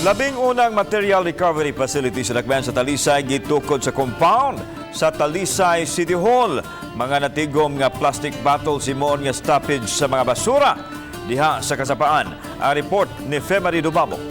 Labing unang material recovery facility sa Dakbayan sa Talisay gitukod sa compound sa Talisay City Hall. Mga natigom nga plastic bottles himuon nga stoppage sa mga basura diha sa kasapaan. Ang report ni Femary Dumabok.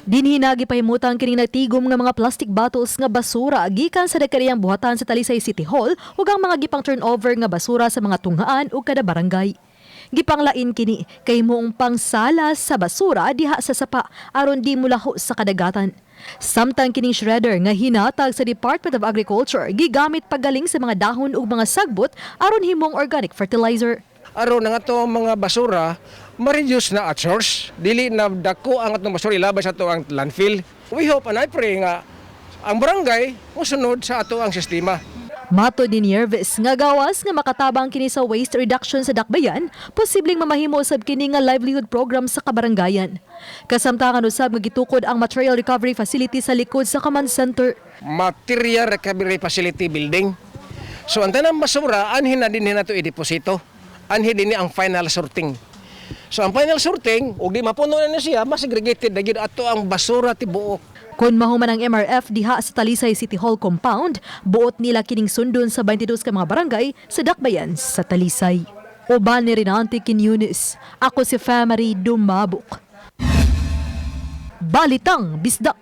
Dinhi na gipahimutan kining natigom nga mga plastic bottles nga basura gikan sa nagkariyang buhatan sa Talisay City Hall ug ang mga gipang turnover nga basura sa mga tunghaan ug kada barangay. Gipanglain kini kay moong pangsala sa basura diha sa sapa aron di mulaho sa kadagatan. Samtang kining shredder nga hinatag sa Department of Agriculture gigamit paggaling sa mga dahon ug mga sagbot aron himong organic fertilizer. Aron nga ato ang mga basura ma-reduce na at source, dili na dako ang atong basura ilabay sa ato ang landfill. We hope and I pray nga ang barangay mosunod sa ato ang sistema. Matod ni Nieves nga gawas nga makatabang kini sa waste reduction sa Dakbayan, posibleng mamahimo usab kini nga livelihood program sa kabarangayan. Kasamtangan usab nga gitukod ang material recovery facility sa likod sa command center. Material recovery facility building. So ang tanang basura, anhin na din nato ideposito. Anhin din ang final sorting. So ang final sorting, ug di mapuno na ni siya, mas-segregated na gyud ato ang basura tibuok. Kung mahuman ang MRF diha sa Talisay City Hall compound, buot nila kining sundon sa 22 ka mga barangay sa Dakbayan sa Talisay. Uban ni Renante Quiñones. Ako si Famary Dumabok. Balitang Bisdak.